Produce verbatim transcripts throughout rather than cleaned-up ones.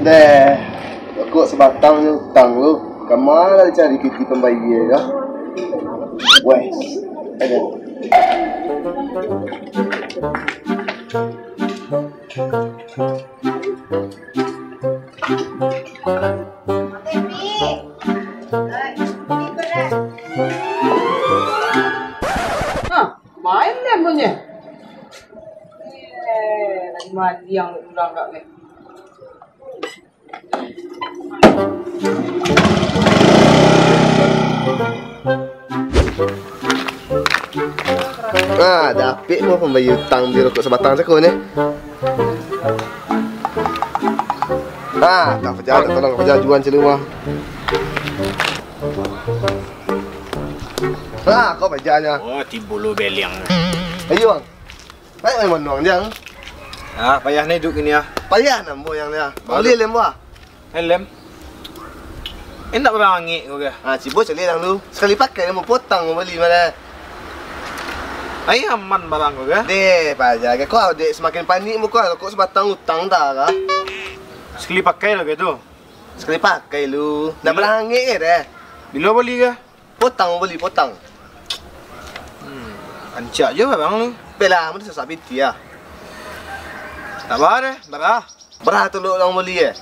Deh, rokok sabatang ni utang lu. Kama lah dicari kiki pambayia ko? Weh, aduh. Hah, main deh bunyi. Eh, lagi mandi yang urang kak ni. Ah, dapek mo pambayia utang bali rokok sabatang cako ni. Ah, tak paja, tak tolong paja juan celu mah. Ah, kau paja nya. Oh, tibo lu beliang. Ayo, Bang. Baik main manuang, Jang. Ah, payah ni iduik kini, ah. Payah nambo, Jang, ni, ah. Baru bali lem, buah. Helm? Indak barang angek ko, gah? Ah, cibo caliak, Jang, tu. Sakali pakai, Jang, potang ko bali, malah. Ai aman barang ko, gah? Deh, paja, gah. Kau dek samakin panik muko, kok sabatang utang tak, gah? Sakali pakai lah, gah, tu. Sakali pakai lu. Ndak barang angek, gah, deh. Bilo bali, gah? Potang bali, potang. Hmm, rancak juo barang tu. Bela, mano sasak piti ah. Tak bara deh, bara. Bara tu lu urang bali eh?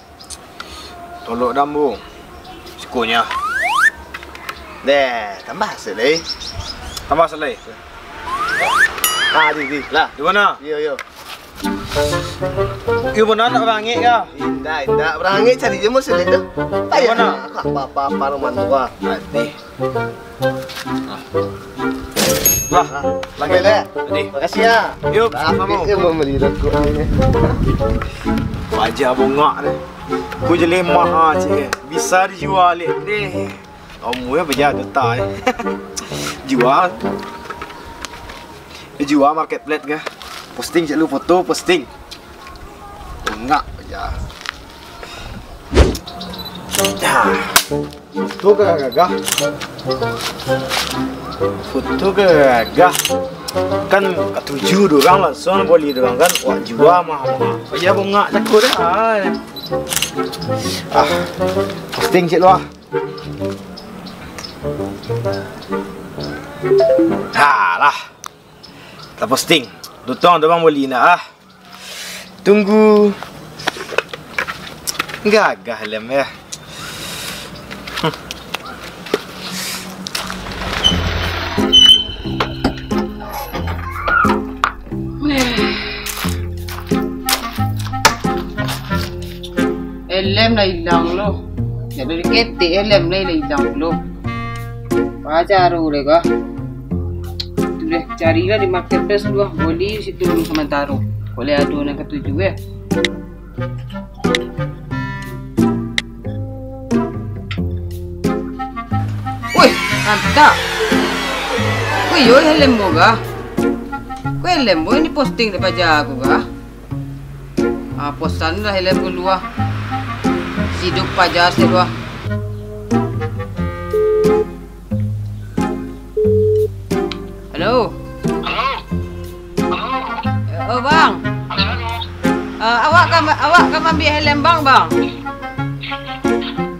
Tolok dambu. Sikonyo. Deh, tambah sek lai. Tambah sek lai. Ah, di, di. Lah. Di mano? Iyo, iyo. Iyo, bana nak barangik ka? Indak, indak. Barangik cari je musuh itu. Payah. Bana? Aku apa-apa, apa roman tua. Adih. Lah, lagi leh. Adih. Makasih ya. Yuk, sama. Dia mau beli rokok ni. Wajah bongak ni. Ku jelemah ah, cik. Bisa dijual leh. Deh. Kamu ya baja duta eh. Jua. Jua marketplace kah? Posting cek lu foto, posting. Bungak baja. Dah. Foto kagagah. Foto kagagah. Kan katuju dorang langsung bali dorang kan. Wak jua mah. Baja bungak cako dah. Ah. Posting cek lu ah. Halah. Taposting. Tutong tu bang boli nak ah. Tunggu. Gagah lem ya. Elem lah ilang lo. Dak dari ketek elem lah ilang lo. Paja ro deh kah. Tu deh, carilah di marketplace dulu ah. Boli situ dulu samantaro. Kok lai ado nan katuju eh. Woi, mantap. Woi, yo helm mo ga. Ko helm mo ni posting dek paja ko ga. Ah, posan lah helm ko lua. Siduk paja se lua. Halo. Halo. Halo. Eh, oh, bang. Halo. Eh, awak ka, awak ka maambiak helm bang, bang?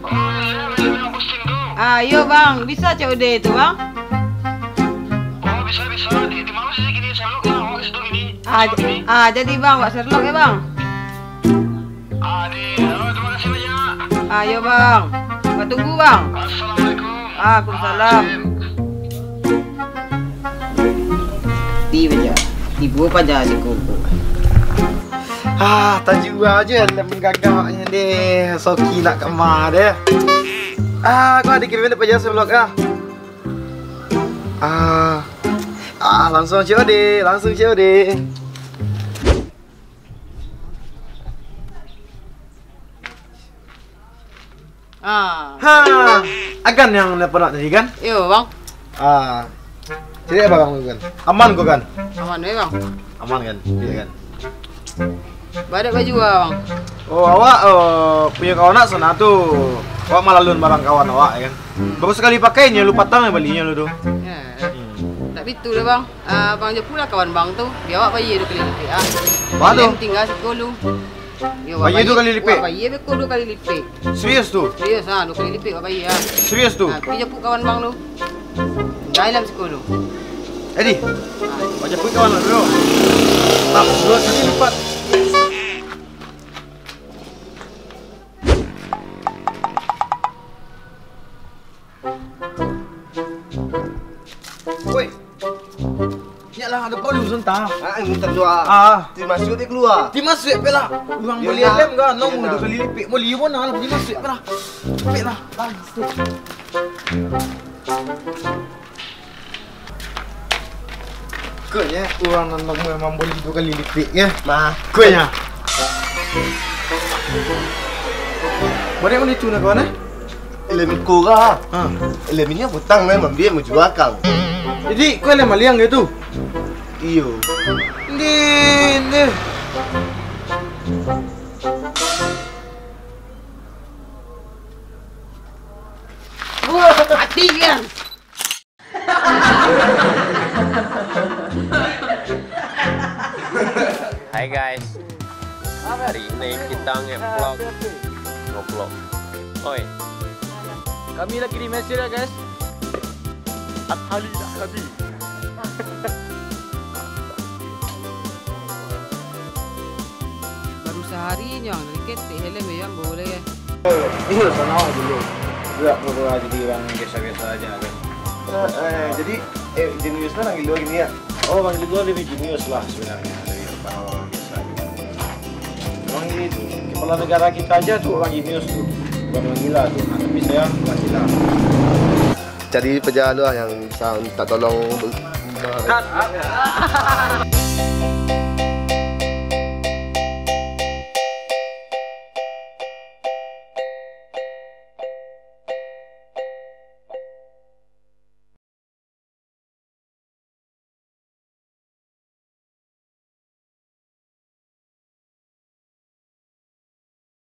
Oh, iyo, iyo, iyo, yang posting tu. Ah, iyo, bang. Bisa C O D tu, bang? Oh, bisa, bisa. Di, di mano sih kini? Sherlock lah. Awak ka situ kini. Ah, Sherlock j-, kini. Ah, jadi, bang, awak Sherlock ya, bang? Ah, di, halo, terima kasih banyak. Ayo, bang. Batunggu, bang. Assalamualaikum. Waalaikumsalam. Ah, sip. Di baja. Tibo paja di kuku. Ah, tajua aja lah menggagaknya deh. Soki nak kama deh. Ah, kau ada kiriman paja Sherlock ah. Ah, ah, langsung C O D, langsung C O D. Ah. Ha, Agan yang nelpon awak tadi kan? Iyo, bang. Ah, jadi apa bang kan? Aman kau kan? Aman ya, bang. Aman kan? Iya kan? Badak baju, bang. Oh, awak eh, punya kawan awak sana tu. Awak malalun barang kawan awak ya kan? Hmm. Baru sekali pakai ni, lu patang yang balinya lu tu. Ya. Hmm. Tak bitu dah, bang. Ah, bang Japu lah kawan bang tu. Biar awak bayar dua kali lipik ah. Apa tu? Tinggal siko lu. Yo, bayia duo kali lipek. Wak bayia beko duo kali lipek. Serius tu? Serius, ha, duo kali lipek wak bayia, ha. Serius tu? Ha, pi japuik kawan bang tu. Gai dalam siko tu. Edi, ha, wak japuik kawan wak dulu. Tah, duo kali lipat. Woi. Nyak lah, ado parlu sabanta. Ah, sabanta juo. Ah. Ti masuak ti kalua. Ti masuak pek lah. Urang bali lah. Lem ka, nang duo kali lipek. Bali mano lah, ti masuak pek lah. Pek lah. Lah, stop. Ko nyo, urang nan mambali duo kali lipek, yo. Mah. Ko nyo. Barek mano itu nak kawan, eh? Lem iko ka. Ha. Lem inyo utang, lai mambali, manjua ka. Jadi, ko lem maliang itu? Iyo. Ndeh, ndeh. Wah, mati kan? Hai guys, hari ini kita nge-vlog. Nge-vlog. Oi. Kami lagi di Mesir ya guys. At-Hali, At-Hali. Baru sahari nyo, dari ketek helm yo, boleh. Iyo, sanang dulu. Buek pura-pura jadi urang biaso-biaso ajo, kan. Eh, eh, jadi, eh, jenius lah nan gilo gini, yo? Oh, urang gilo labiah jenius lah sabananyo, dari urang biaso. Memang gitu. Kepala negara kita aja tu urang jenius tu. Bukan urang gila tu. Nah, tapi saya urang gila. Cari pejalan lah yang bisa minta tolong. Cut.